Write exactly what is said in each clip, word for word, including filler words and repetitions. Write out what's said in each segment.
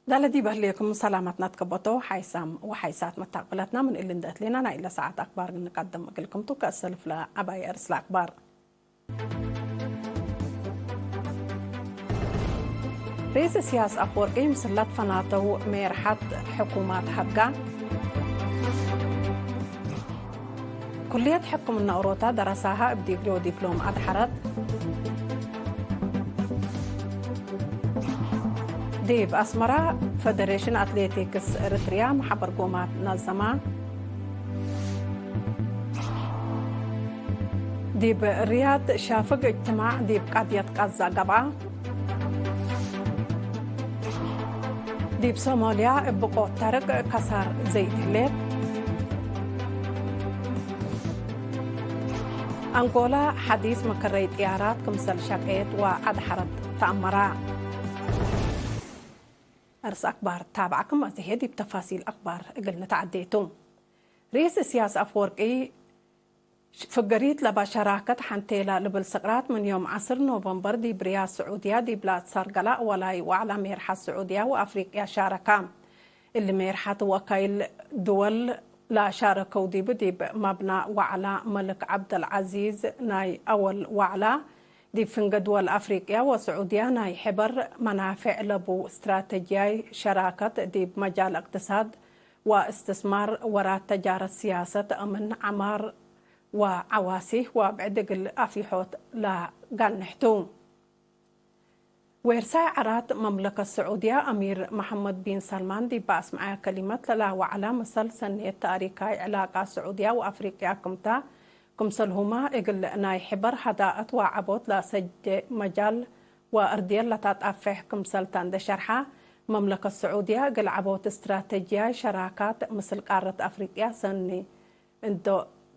ዳለ ዲብ ህሌኩም ሰላመትነ ትከበቶ ሓይሳም ወሓይሳት መታቅብለትና ምን እሊ እንዴ አትሌና ናይ እለ ሰዓት አክባር እንቀድም እግልኩም ቱ። ከእሰልፍ ለዐባይ አርእስ ለአክባር። ርኢስ እስያስ አፍወርቂ ምስል ለትፈናተው ሜርሐት ሕኩማት ሀብጋ። ኩልየት ሕክምና ኦሮታ ደረሳሃ እብ ዲግሪ ወዲፕሎም አድሐረት። ዲብ አስመራ፣ ፈደሬሽን አትሌቲክስ ኤረትርያ መሐበርጎማት ነዘማ። ዲብ ሪያድ፣ ሻፍግ እጅትማዕ ዲብ ቀድየት ቀዛ ገብአ። ዲብ ሶማልያ፣ እብ ብቆት ተርቅ ከሳር ዘይት ህሌት። አንጎላ፣ ሐዲስ መከረይ ጥያራት ክምሰል ሸቄት ወአድሐረት ተአመራ። አርስ አክባር ታብዐክም አዜ ዲብ ተፋሲል አክባር እግል ንትዐዴ ቱ። ርኢስ እስያስ አፍወርቂ፣ ፍገሪት ለባ ሸራከት ሐንቴላ ልብል ስቅራት ምን ዮም ዐስር ኖቨምበር ዲብ ሪያድ ስዑድያ ዲብ ለአትሳር ገላ አወላይ ወዐላ ሜርሐት ስዑድያ ወአፍሪቅያ ሻረካ። እሊ ሜርሐት ወአካይል ድወል ለአሻረከው ዲብ፣ ዲብ መብና ወዐላ መልክ ዐብደልዐዚዝ ናይ አወል ወዐላ፣ ዲብ ፍንገ ድወል አፍሪቅያ ወስዑድያ ናይ ሕበር መናፌዕ ለቡ እስትራተጅያይ ሸራከት ዲብ መጃል እቅትሳድ ወእስትስማር፣ ወራት ተጃረት፣ ስያሰት፣ አምን፣ ዐማር ወዐዋሲ ወብዕድ እግል አፊሖት ለጋንሕ ቱ። ዌርሳይ ዐራት መምለከት ስዑድያ አሚር መሐመድ ቢን ሰልማን ዲብ አስምዐያ ከሊመት፣ ለላ ወዐላ ምሰል ሰኔት ተእሪካይ ዕላቃት ስዑድያ ወአፍሪቅያ ክምታ፣ ክምሰልሁመ እግል ናይ ሕበር ሀዳአት ወዐቦት ለአሰጀ መጃል ወእርድየት ለታጣፌሕ ክምሰል ተ እንዴ ሸርሐ፣ መምለከት ስዑድያ እግል ዐቦት እስትራተጅያይ ሸራካት ምስል ቃረት አፍሪቅያ ሰኒ እንዶ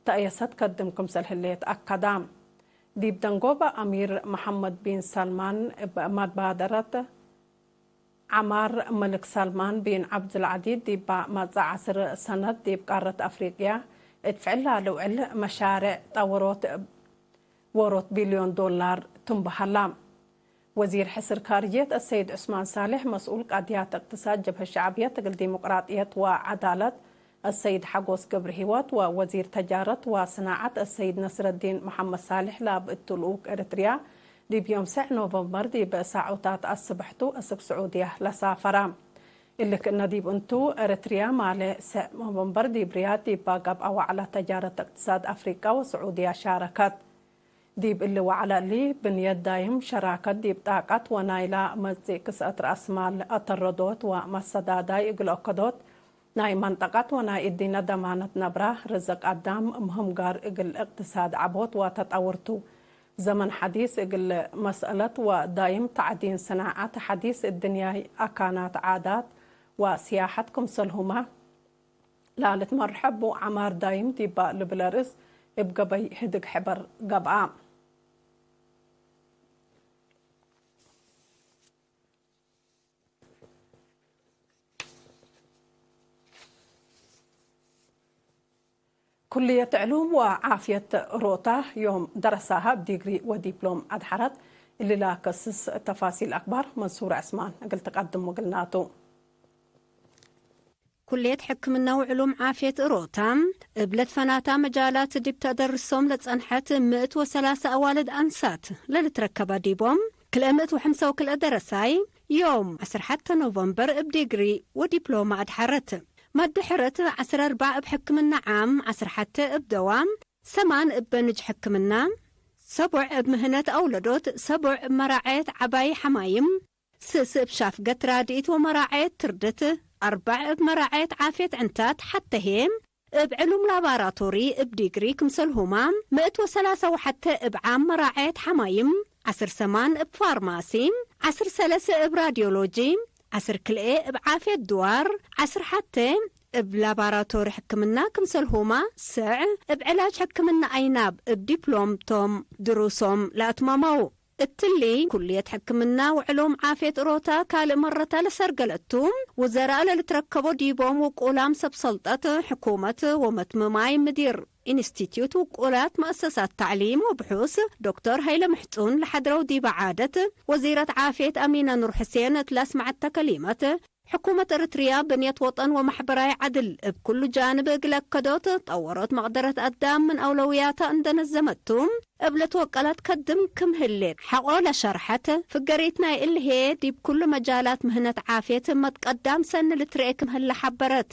ተአየሰት ከድም ክምሰል ህሌት አከዳ። ዲብ ደንጎበ አሚር መሐመድ ቢን ሰልማን እብ መባደረት ዐማር መልክ ሰልማን ቢን ዐብዱልዐዚዝ ዲብ መጽእ ዐስር ሰነት ዲብ ቃረት አፍሪቅያ እት ፍዕል ላልውዕል መሻሬዕ ጠወሮት ዎሮት ቢልዮን ዶላር ትንበሀላ። ወዚር ሕስር ካርጅየት አሰይድ ዑስማን ሳልሕ፣ መስኡል ቀድያት እቅትሳድ ጀብሀት ሸዕብየት እግል ዲሞቅራጥየት ወዐዳለት አሰይድ ሐጎስ ገብረሂወት ወወዚር ተጃረት ወስናዐት አሰይድ ነስረዲን መሐመድ ሳልሕ ላብ እቱ ልኡክ ኤረትርያ ዲብ ዮም ሰዕ ኖቨምበር ዲብ ሳዑታት አስብሕቱ አስክ ስዑድያ ለሳፈራ። እሊ ክእነ ዲብ እንቱ፣ ኤረትርያ ማሌ ሰዕ ኖቨምበር ዲብ ሪያድ ዲብ ገብአ ወዐላ ተጃረት እቅትሳድ አፍሪቀ ወስዑድያ ሻረከት። ዲብ እሊ ወዐለ እሊ፣ ብንየት ዳይም ሸራከት ዲብ ጣቀት ወናይላ መጽእ ክስአት ረአስማል፣ አተረዶት ወመሰዳዳይ እግል ኦከዶት ናይ መንጠቀት ወናይ እዲነ ደማነት ነብራ፣ ርዝቅ አዳም ምህም ጋር እግል እቅትሳድ ዐቦት ወተጠውር ቱ። ዘመን ሐዲስ እግል መስአለት ወዳይም ተዕዲን ስናዐት ሐዲስ እድንያይ አካናት ዓዳት ወስያሐት ክምሰልሁመ ላልትመርሐቡ ዐማር ዳይም ዲባ ልብል አርእስ እብ ገበይ ህድግ ሕበር ገብአ። ኩልየት ዕሉም ወዓፍየት ሮታ ዮም ደረሳሃ እብ ዲግሪ ወዲፕሎም አድሐረት። እሊ ለአከስስ ተፋሲል አክባር መንሱር ዐስማን እግል ትቀድም ወግልናቱ። ኩልየት ሕክምና ወዕሉም ዓፍየት እሮታ፣ እብ ለትፈናታ መጃላት ዲብ ተደርሶም ለጸንሐት ምእት ወሰላሰ አዋልድ አንሳት ለልትረከበ ዲቦም፣ ክልኤ ምእት ወሐምሳ ወክልኤ ደረሳይ፣ ዮም ዐስር ሐተ ኖቨምበር እብ ዲግሪ ወዲፕሎማ አድሐረት። ማድ ሕረት ዐስር አርባዕ እብ ሕክምና ዓም፣ ዐስር ሐተ እብ ደዋም፣ ሰማን እብ በንጅ ሕክምና፣ ሰቦዕ እብ ምህነት አውለዶት፣ ሰቦዕ እብ መራዐየት ዐባይ ሐማይም፣ ስስ እብ ሻፍገት ራድኢት ወመራዐየት ትርድት፣ አርበዕ እብ መራዐየት ዓፍየት ዕንታት፣ ሐተ ህዬ እብ ዕሉም ላባራቶሪ እብ ዲግሪ፣ ክምሰልሁመ ምእት ወሰላሰ ወሐተ እብ ዓም መራዐየት ሐማይም፣ ዐስር ሰማን እብ ፋርማሲ፣ ዐስር ሰለሰ እብ ራድዮሎጂ፣ ዐስር ክልኤ እብ ዓፍየት ድዋር፣ ዐስር ሐተ እብ ላባራቶሪ ሕክምና፣ ክምሰልሁመ ሰዕ እብ ዕላጅ ሕክምና አይናብ እብ ዲፕሎም ቶም ድሩሶም ለአትመመው። እትሊ፣ ኩልየት ሕክምና ወዕሉም ዓፍየት እሮታ ካልእ መረታ ለሰርገለት ቱ። ውዘራእ ለልትረከቦ ዲቦም ውቁላም ሰብ ሰልጠት ሕኩመት ወመትምማይ ምዲር ኢንስቲትዩት ውቁላት መአሰሳት ተዕሊም ወብሑስ ዶክተር ሀይለ ምሕጹን ለሐድረው ዲበ ዓደት፣ ወዚረት ዓፍየት አሚነ ኑር ሕሴን እት ለአስመዐተ ከሊመት፣ ሕኩመት እርትርያ ብንየት ወጠን ወመሕበራይ ዐድል እብ ኩሉ ጃንብ እግል አከዶት ጠወሮት መቅደረት አዳም ምን አውለውያታ እንደ ነዘመት ቱ፣ እብ ለትወቀላት ከድም ክም ህሌት ሐቆ ለሸርሐት፣ ፍገሪት ናይ እሊ ህዬ ዲብ ኩሉ መጃላት ምህነት ዓፍየት መትቀዳም ሰኒ ልትርኤ ክም ህለ ሐበረት።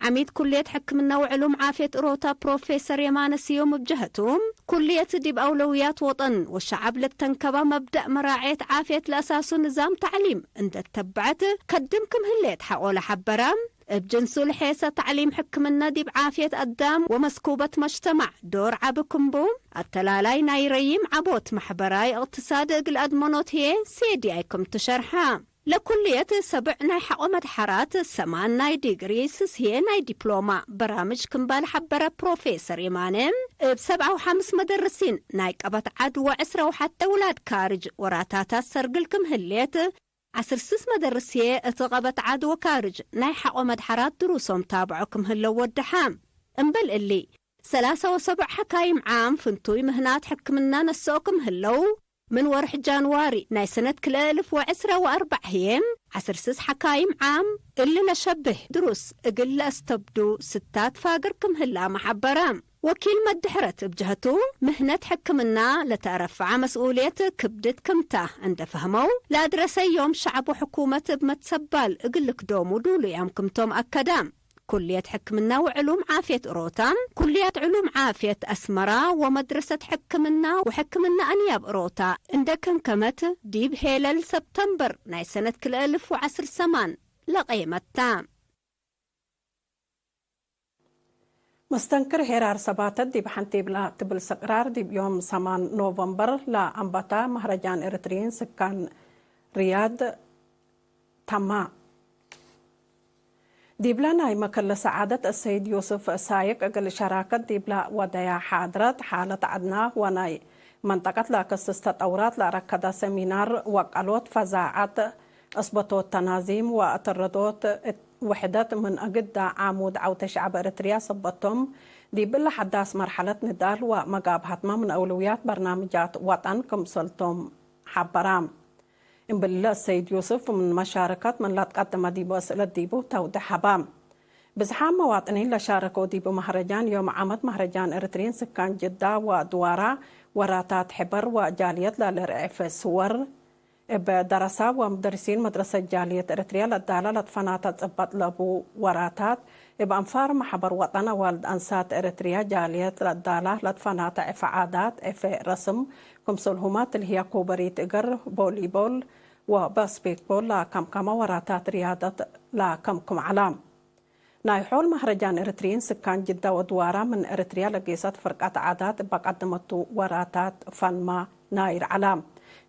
ዐሚድ ኩልየት ሕክምና ወዕሉም ዓፍየት እሮታ ፕሮፌሰር የማነ ስዩም እብ ጀሀቱ፣ ኩልየት ዲብ አውለውያት ወጠን ወሸዐብ ለተንከባ መብደእ መራዐየት ዓፍየት ለአሳሱ ንዛም ተዕሊም እንዴ ተበዐት ከድም ክም ህሌት ሐቆለ ሐበረ። እብ ጅንሱ ለሔሰ ተዕሊም ሕክምነ ዲብ ዓፍየት አዳም ወመስኩበት መጅተማዕ ዶር ዐቢ ክም ቡ፣ አተላላይ ናይ ረዪም ዐቦት መሕበራይ እቅትሳድ እግል አድመኖት ህዬ ሴድያይ ክም ቱ ሸርሐ። ለኩልየት ሰብዕ ናይ ሐቆ መድሐራት፣ ሰማን ናይ ዲግሪ፣ ስስ ህዬ ናይ ዲፕሎማ በራምጅ ክምባል ሐበረ ፕሮፌሰር የማነ፣ እብ ሰብዓ ወሐምስ መደርሲን ናይ ቀበት ዐድ ወዕስረ ወሐቴ ውላድ ካርጅ ወራታታት ሰርግል ክም ህሌት፣ ዐስር ስስ መደርስ ህዬ እት ቀበት ዐድ ወካርጅ ናይ ሐቆ መድሐራት ድሩሶም ታብዖ ክም ህለው ወደሐ። እምበል እሊ፣ ሰላሳ ወሰብዕ ሐካይም ዓም ፍንቱይ ምህናት ሕክምና ነስኦ ክም ህለው፣ ምን ወርሕ ጃንዋሪ ናይ ሰነት ክልኤ እልፍ ወዕስረ ወአርበዕ ህዬ፣ ዐስር ስስ ሐካይም ዓም እሊ ለሸብህ ድሩስ እግል ለአስተብዱ ስታት ፋግር ክም ህላመ ሐበረ። ወኪል መድሕረት እብ ጀህቱ፣ ምህነት ሕክምና ለተአረፍዐ መስኡልየት ክብድት ክምታ እንደ ፈህመው፣ ለአድረሰዮም ሸዐብ ወሕኩመት እብ መትሰባል እግል ልክዶሙ ዱሉያም ክምቶም አከደ። ኩልየት ሕክምና ወዕሉም ዓፍየት እሮታ፣ ኩልያት ዕሉም ዓፍየት አስመራ ወመድረሰት ሕክምና ወሕክምና አንያብ እሮታ እንደ ከምከመት፣ ዲብ ሄለል ሰብተምበር ናይ ሰነት ክልኤ እልፍ ወዐስር ሰማን ለቄመት ተ። መስተንክር ሄራር ሰባተት ዲብ ሐንቴብላ ትብል ስቅራር ዲብ ዮም ሰማን ኖቨምበር ለአንበታ መህረጃን ኤረትርዪን ስካን ርያድ ተማ። ዲብለ ናይ መከለሰ ዓደት እሰይድ ዮስፍ ሳይቅ እግል ሸራከት ዲብለ ወደያ ሓድረት ሓለት ዐድና ወናይ መንጠቀት ለከስስ ተጠውራት ለአረከደ ሰሚናር ወቀሎት ፈዛዐት፣ እስበቶት ተናዚም ወአተረዶት እት ውሕደት ምን እግዳ ዓሙድ ዐውተ ሸዐብ ኤረትርያ ሰበቶም፣ ዲብ እለ ሐዳስ መርሐለት ንዳል ወመጋብሀትመ ምን አውለውያት በርናምጃት ወጠን ክምሰልቶም ሐበራ። እምብለ ሰይድ ዮስፍ ምን መሻረከት ምን ለትቀደመ ዲቡ አስእለት ዲቡ ተውዴሕ ሀባ። ብዝሓም መዋጥኒን ለሻረከው ዲቡ መህረጃን ዮም ዓመት መህረጃን ኤረትርዪን ስካን ጅዳ ወድዋራ ወራታት ሕበር ወጃልየት ለልርዕፍ ስወር፣ እብ ደረሳ ወምደርሲን መድረሰት ጃልየት ኤረትርያ ለዳላ ለትፈናተ ጽበጥ ለቡ ወራታት፣ እብ አንፋር መሕበር ወጠን አዋልድ አንሳት ኤረትርያ ጃልየት ለዳላ ለትፈናተ ዕፈ ዓዳት፣ ዕፈ ረስም፣ ክምሰልሁመ ትልህየ ኩበሪት እገር፣ ቦሊቦል ወባስኬትቦል ለከምከመ ወራታት ርያደት ለከምክም ዐለ። ናይ ሖል መህረጃን ኤረትርዪን ስካን ጅዳ ወድዋራ ምን ኤረትርያ ለጌሰት ፍርቀት ዓዳት እበ ቀደመቱ ወራታት ፈንመ ናይር ዐለ።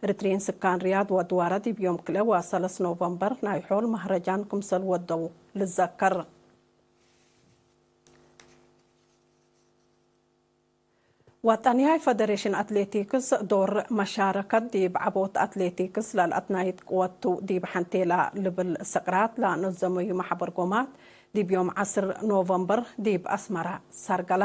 ኤረትርዪን ስካን ርያድ ወድዋራ ዲብ ዮም ክልኤ ወሰለስ ኖቨምበር ናይ ሖል መህረጃን ክምሰል ወደው ልዘከር። ወጠንያይ ፈደሬሽን አትሌቲክስ ዶር መሻረከት ዲብ ዐቦት አትሌቲክስ ለልአትናይት ቅወቱ ዲብ ሐንቴላ ልብል ስቅራት ለአነዘመዩ መሐበር ጎማት ዲብ ዮም ዐስር ኖቨምበር ዲብ አስመራ ሰርገላ።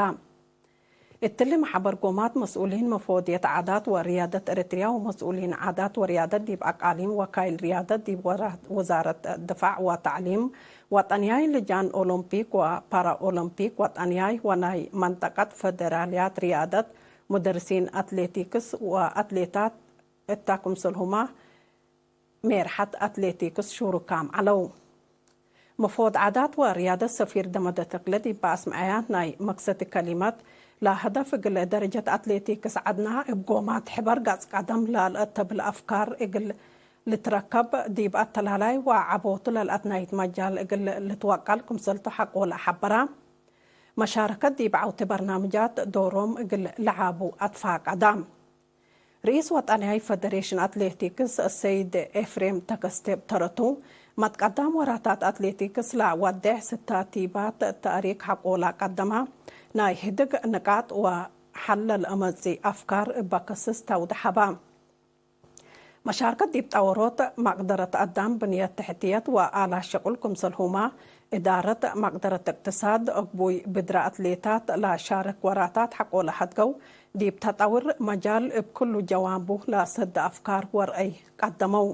እትሊ መሐበር ጎማት መስኡሊን መፎድየት ዓዳት ወርያደት ኤረትርያ ወመስኡሊን ዓዳት ወርያደት ዲብ አቃሊም ወካይል ርያደት ዲብ ወራ-፣ ውዛረት ድፋዕ ወተዕሊም ወጠንያይ፣ ልጃን ኦሎምፒክ ወፓራኦሎምፒክ ወጠንያይ ወናይ መንጠቀት ፈደራልያት ርያደት፣ ሙደርሲን አትሌቲክስ ወአትሌታት እታ ክምሰልሁመ ሜርሐት አትሌቲክስ ሹሩካም ዐለው። መፎድ ዓዳት ወርያደት ሰፊር ደመደ ተክለ ዲብ አስመዐያ ናይ መክሰቲ ከሊመት፣ ለሀደፍ እግል ደረጀት አትሌቲክስ ዐድና እብ ጎማት ሕበር ገጽ ቀደም ለልአተብል አፍካር እግል ልትረከብ፣ ዲብ አተላላይ ወዐቦቱ ለልአትናይት መጃል እግል ልትወቀል ክምሰልቱ ሐቆለ ሐበራ። መሻረከት ዲብ ዐውቲ በርናምጃት ዶሮም እግል ለዓቡ አትፋቀዳ። ርኢስ ወጠንያይ ፈደሬሽን አትሌቲክስ ሰይድ ኤፍሬም ተከስቴ እብ ተረቱ፣ መትቀዳም ወራታት አትሌቲክስ ለወዴሕ ስታቲባት ተእሪክ ሐቆለ ቀደማ፣ ናይ ህድግ ንቃጥ ወሐል ለልአመጽእ አፍካር እበ ክስስ ተውዴሕ ሀባ። መሻርከት ዲብ ጠወሮት መቅደረት አዳም፣ ብንየት ተሕትየት ወአላት ሸቁል ክምሰልሁመ፣ እዳረት መቅደረት እቅትሳድ፣ እግቡይ ብድረ አትሌታት ለሻርክ ወራታት ሐቆለ ሀድገው፣ ዲብ ተጠውር መጃል እብ ክሉ ጀዋንቡ ለሰድ አፍካር ወርአይ ቀደመው።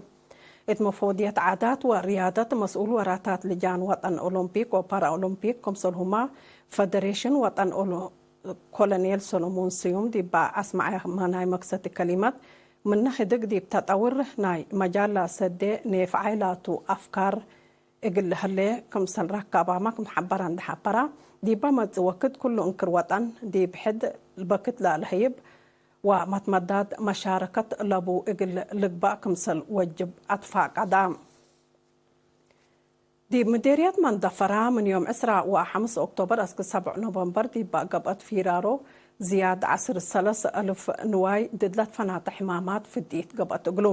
እት መፎድየት ዓዳት ወርያደት መስኡል ወራታት ልጃን ወጠን ኦሎምፒክ ወፓራኦሎምፒክ፣ ክምሰልሁመ ፈደሬሽን ወጠን ኦሎ-፣ ኮሎኔል ሰሎሞን ስዩም ዲብ አስመዐመ ናይ መክሰቲ ከሊመት፣ ምነ ህድግ ዲብ ተጠውር ናይ መጃል ለሰዴ ኔፍዓይ ላቱ አፍካር እግል ለህሌ ክምሰል ረካባመ ክም ሐበረ እንዴ ሐበረ፣ ዲበ መጽእ ወክድ ኩሉ እንክር ወጠን ዲብ ሕድ በክት ለለህይብ ወመትመዳድ መሻረከት ለቡ እግል ልግባእ ክምሰል ወጅብ አትፋቀደ። ዲብ ምዴርየት መንደፈራ ምን ዮም ዕስራ ወሐምስ ኦክቶበር አስክ ሰብዕ ኖቨምበር ዲብ ገብአት ፊራሮ ዝያድ ዐስር ሰለስ አልፍ ንዋይ ድድ ለትፈናተ ሕማማት ፍድኢት ገብአት እግሉ።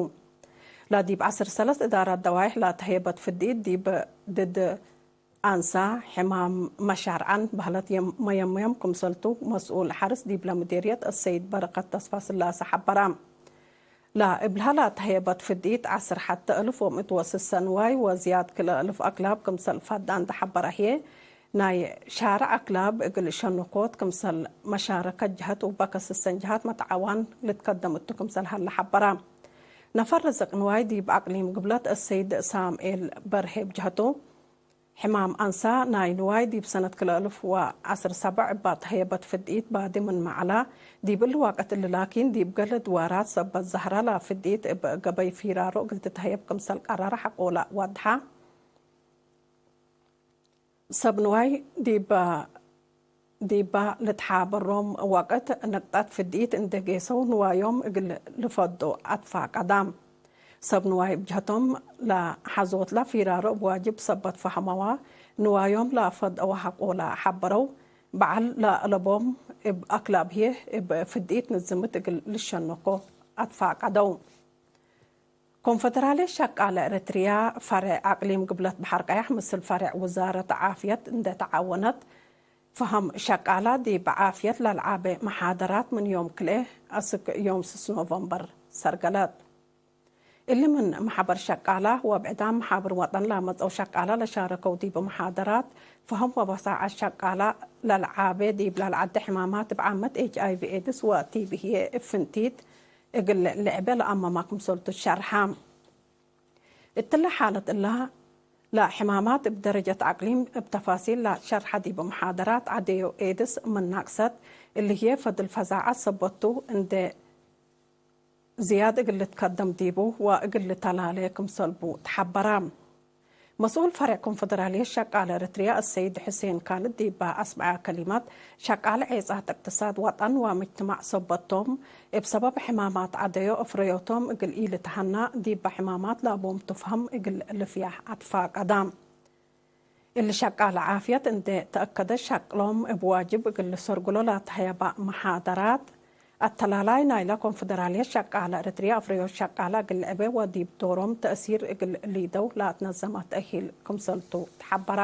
ለዲብ ዐስር ሰለስ እዳራት ደዋይሕ ላተ ሄበት ፍድኢት ዲብ ድድ አንሳ፣ ሕማም መሻርዓን በህለት የም-፣ መየምየም ክምሰልቱ መስኡል ሐርስ ዲብለ ምዴርየት አሰይድ በረከት ተስፋስላሰ ሐበረ። ለእብልሃ ላተ ሄበት ፍድኢት ዐስር ሐተ እልፍ ወምእት ወስሰ ንዋይ ወዝያድ ክልኤ እልፍ አክላብ ክምሰል ፈዳ እንዴ ሐበረ ህዬ፣ ናይ ሻርዕ አክላብ እግል ሸኖኮት ክምሰል መሻረከት ጀሀት ወበከስሰን ጀሀት መትዓዋን ልትከደም እቱ ክምሰል ሀለ ሐበረ። ነፈር ርዝቅ ንዋይ ዲብ አቅሊም ግብለት አሰይድ ሳምኤል በርሄ ብጀሀቱ፣ ሕማም አንሳ ናይ ንዋይ ዲብ ሰነት ክልኤ እልፍ ወዐስር ሰብዕ እባ ተህየበት ፍድኢት ባዲ ምንመ ዐላ፣ ዲብ እሊ ዋቅት እሊ ላኪን ዲብ ገሌ ድዋራት ሰበት ዛህራ ለፍድኢት እብ ገበይ ፊራሮ እግል ትትሀየብ ክምሰል ቀረረ ሐቆለ ወድሐ። ሰብ ንዋይ ዲብ ዲባ ልትሓበሮም ወቅት ንቅጠት ፍድኢት እንዴ ጌሰው ንዋዮም እግል ልፈዶ አትፋቀዳ። ሰብ ንዋይ እብ ጀህቶም ለሐዞትለ ፊራሮ እብ ዋጅብ ሰበት ፈሀመዋ፣ ንዋዮም ለፈደወ ሐቆለ ሐበረው። በዐል ለአለቦም እብ አክላብ ህዬ እብ ፍድኢት ንዝምት እግል ልሸነኮ አትፋቀደው። ኮንፈደራልየት ሸቃለ ኤረትርያ ፈሬዕ አቅሊም ግብለት በሐር ቀያሕ ምስል ፈሬዕ ውዛረት ዓፍየት እንዴ ተዓወነት፣ ፈሀም ሸቃላ ዲብ ዓፍየት ለልዓቤ መሓደራት ምን ዮም ክልኤ አስክ ዮም ስስ ኖቨምበር ሰርገለት። እሊ ምን መሐበር ሸቃላ ወብዕዳም መሓብር ወጠን ለመጽአው ሸቃላ ለሻረከው ዲብ መሓደራት፣ ፈሀም ወበሳዐት ሸቃላ ለልዓቤ ዲብ ለልዐዴ ሕማማት እብ ዓመት ኤች አይ ቪ ኤድስ ወቲ ቢ ህዬ እብ ፍንቲት እግል ልዕቤ ለአመመ ክምሰልቱ ሸርሐ። እትለ ሓለት እለ ለሕማማት እብ ደረጀት አቅሊም እብ ተፋሲል ለሸርሐ ዲብ መሓደራት ዐደዮ ኤድስ ምን ናቅሰት እሊ ህዬ ፈድል ፈዛዐት ሰበት ቱ እንዴ ዝያድ እግል ልትከደም ዲቡ ወእግል ልተላሌ ክምሰልቡ ተሐበረ። መስኡል ፈሬዕ ኮንፈደራልየት ሸቃለ ኤረትርያ አሰይድ ሕሴን ካልድ ዲበ አስመዐ ከሊመት፣ ሸቃለ ዔጻት እቅትሳድ ወጠን ወምጅትማዕ ሰበት ቶም፣ እብ ሰበብ ሕማማት ዐደዮ እፍረዮቶም እግል ኢልትሀና፣ ዲበ ሕማማት ላቦም ትፍሀም እግል ልፍያሕ አትፋቀዳ። እሊ ሸቃለ ዓፍየት እንዴ ተአከደ፣ ሸቅሎም እብ ዋጅብ እግል ልሰርግሎ ለተሀየበ መሓደራት፣ አተላላይ ናይለ ኮንፈደራልየት ሸቃለ ኤረትርያ አፍረዮት ሸቃለ እግል ልዕቤ ወዲብ ዶሮም ተእሲር እግል ሊደው ለአትነዘመ ተእሂል ክምሰልቱ ተሐበረ።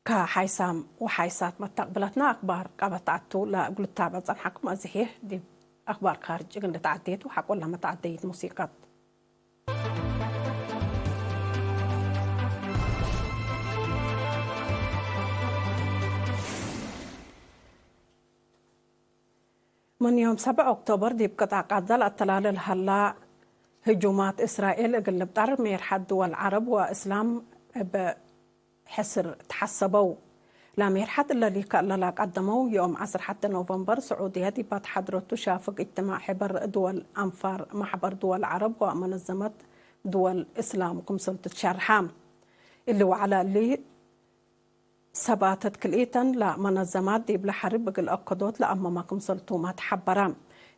ከሓይሳም ወሓይሳት መተቅብለትነ አክባር ቀበት ዐቱ ለእግል ልታበዕ ጸንሐኩም። አዜ ህዬ ዲብ አክባር ካርጅ እግል ልትዐዴት ወሐቆለ መትዐደይት ሙሲቀት። ምን ዮም ሰብዕ ኦክቶበር ዲብ ቅጣዕ ቃዛ ለአተላሌ ለሀላ ህጁማት እስራኤል እግል ልብጠር ሜርሐት ድወል ዐረብ ወእስላም እብ ሕስር ተሐሰበው። ለሜርሐት እለ ሊከ እለ ለቀደመው ዮም ዐስር ሐተ ኖቨምበር ስዑድየ ዲብ አትሐድረቱ ሻፍግ እጅትማዕ ሕበር ድወል አንፋር መሕበር ድወል ዐረብ ወመነዘመት ድወል እስላም ክምሰልቱ ትሸርሐ። እሊ ወዐለ እሊ ሰባተት ክልኢተን ለመነዘማት ዲብለ ሐርብ እግል አከዶት ለአመመ ክምሰልቱመ ተሐበረ።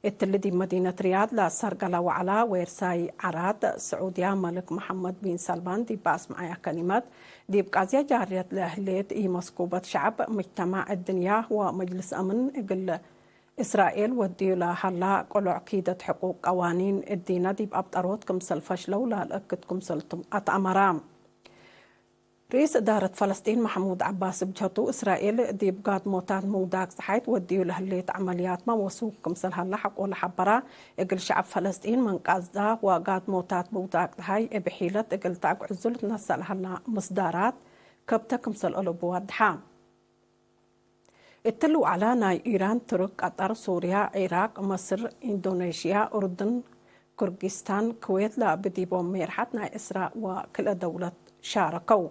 እትሊ ዲብ መዲነት ሪያድ ለሰርገለ ወዐለ ዌርሳይ ዐራት ስዑድያ መልክ መሐመድ ቢን ሰልማን ዲብ አስመዐየ ከሊመት፣ ዲብ ቃዝየ ጃርየት ለህሌት ኢመስኩበት ሸዐብ፣ ምጅተማዕ እድንያ ወመጅልስ አምን እግል እስራኤል ወድዩ ለሀላ ቅሎዕ ኪደት ሕቁቅ ቀዋኒን እዲነ ዲብ አብጠሮት ክምሰል ፈሽለው ለልአክድ ክምሰልቱ አትአመረ። ርኢስ እዳረት ፈለስጢን መሕሙድ ዐባስ እብ ጀህቱ፣ እስራኤል ዲብ ጋድሞታት ምውዳቅ ጸሓይት ወድዩ ለህሌት ዐመልያትመ ወሱክ ክምሰል ሀለ ሐቆ ለሐበረ፣ እግል ሸዐብ ፈለስጢን መንቃዝዳ ወጋድሞታት ምውዳቅ ጸሓይ እብ ሒለት እግል ተአግዕዙ ልትነሰእ ለሀላ ምስዳራት ከብተ ክምሰል አለቡ ወድሐ። እትሊ ወዐለ ናይ ኢራን፣ ቱርክ፣ ቀጠር፣ ሱርያ፣ ዒራቅ፣ መስር፣ ኢንዶኔሽያ፣ ኡርዱን፣ ክርጊስታን፣ ክዌት ለአቢ ዲቦም ሜርሐት ናይ ዕስራ ወክልኤ ደውለት ሻረከው።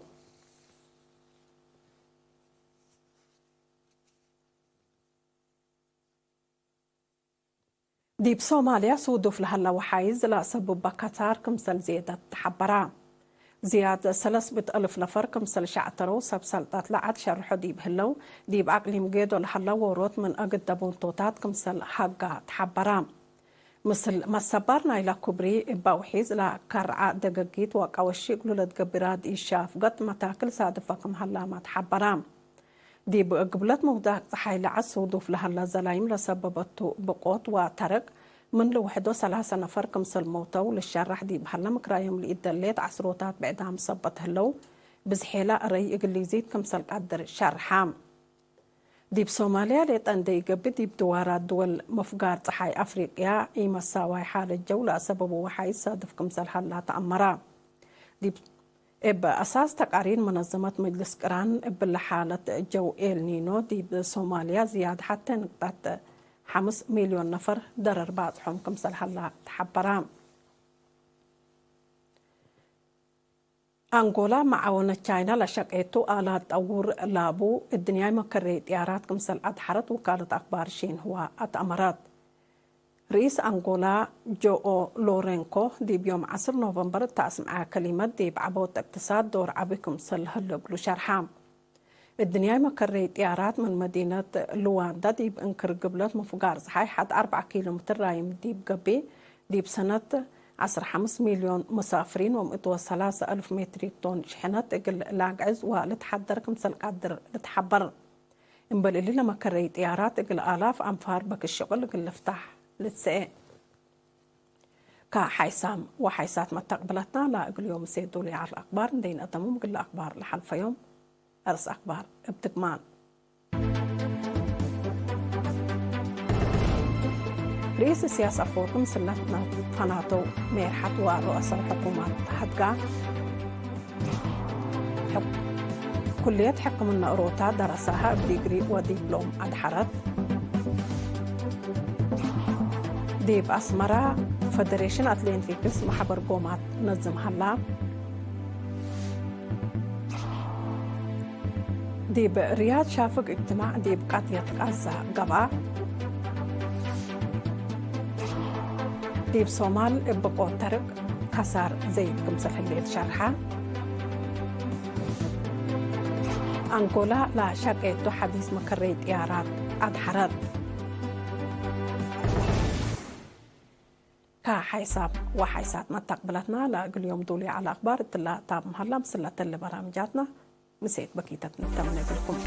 ዲብ ሶማልያ ሱዱፍ ለሀለ ወሓይዝ ለአሰብበ ከታር ክምሰል ዜደት ተሐበራ። ዝያድ ሰለስ ምእት እልፍ ነፈር ክምሰል ሸዕተረው ሰብ ሰልጠት ለዐድ ሸርሖ ዲብ ህለው፣ ዲብ አቅሊም ጌዶ ለሀለ ዎሮት ምን እግል ደቡንቶታት ክምሰል ሀጋ ተሐበራ። ምስል መሰባር ናይላ ኩብሪ እበ አውሒዝ ለከርዐ ደገጊት ወቀወሺ እግሉ ለትገብራ ዲሻፍገት መታክል ሳድፈ ክም ሀላመ ተሐበራ። ዲብ ግብለት ምውዳቅ ጸሓይ ለዐድ ሱዱፍ ለሀለ ዘላይም ለሰበበቱ ብቆት ወተረቅ ምን ልውሕዶ ሰላሰ ነፈር ክምሰል ሞተው ልሸራሕ ዲብ ሀለ ምክራዮም ለኢደሌት ዐስሮታት ብዕዳም ሰበት ህለው ብዝሔላ እረይ እግል ሊዚድ ክምሰል ቀድር ሸርሐ። ዲብ ሶማልያ ሌጠ እንዴ ኢገብእ፣ ዲብ ድዋራት ድወል ምፍጋር ጸሓይ አፍሪቅያ ኢመሳዋይ ሓለት ጀው ለአሰበቡ ወሓይዝ ሳድፍ ክምሰል ሀላ ተአመረ። ዲብ፣ እብ አሳስ ተቃሪር መነዘመት መጅልስ ቅራን፣ እብለ ሓለት ጀው ኤል ኒኖ ዲብ ሶማልያ ዝያድ ሐቴ ንቅጠት ሐምስ ሚልዮን ነፈር ደረር ባጽሖም ክምሰል ሀላ ተሐበረ። አንጎላ መዓወነት ቻይና ለሸቄቱ አላት ጠውር ላቡ እድንያይ መከሬ ጥያራት ክምሰል አድሐረት ውካለት አክባር ሺንሁዋ አትአመረት። ርኢስ አንጎላ ጆኦ ሎሬንኮ ዲብ ዮም ዐስር ኖቨምበር እተ አስምዐ ከሊመት ዲብ ዐቦት እቅትሳድ ዶር ዐቢ ክምሰል ህሉ እግሉ ሸርሐ። እድንያይ መከሬ ጥያራት ምን መዲነት ልዋንዳ ዲብ እንክር ግብለት ምፍጋር ጸሓይ ሐድ አርበዕ ኪሎ ሜትር ራይም ዲብ ገብእ፣ ዲብ ሰነት ዐስር ሐምስ ሚልዮን መሳፍሪን ወምእት ወሰላሰ አልፍ ሜትሪክ ቶን ሽሕነት እግል ለአግዕዝ ወልትሐደር ክምሰል ቀድር ልትሐበር። እምበል እሊ ለመከረይ ጥያራት እግል አላፍ አንፋር በክል ሽቅል እግል ልፍታሕ ልትሰኤ። ከሓይሳም ወሓይሳት መተቅብለትና ለእግል ዮም ሴ ዱሊ ዐል አክባር እንዴ ነአተምም እግል አክባር ለሐልፈዮም። አርስ አክባር እብ ትግማን። ርኢስ እስያስ አፈወርቂ ምስል ፈናተው ሜርሐት ወሩአሰ ሕኩማት ሀድጋ፣ ሕክ-፣ ኩልየት ሕክምና እሮታ ደረሳሀ እብ ዲግሪ ወዲፕሎም አድሐረት። ዲብ አስመራ ፈደሬሽን አትሌቲክስ ማሕበር ጎማት ነዝም ሀላ። ዲብ ርያድ ሻፍግ እጅትማዕ ዲብ ቀድየት ቃዛ ገብአ። ዲብ ሶማል እብ ቆተርቅ ከሳር ዘይድ ክምሰል ህሌት ሸርሐ። አንጎላ ለሸቄቱ ሐዲስ መከረይ ጥያራት አድሐረት። ከሓይሳብ ወሓይሳት መተቅብለትና ለእግል ዮም ዱሊ ዐለ አክባር እትላ ታብ መሀላ ምስል ለተለ በራምጃትና ምሴት በኪተት ንተምነ እግልኩም።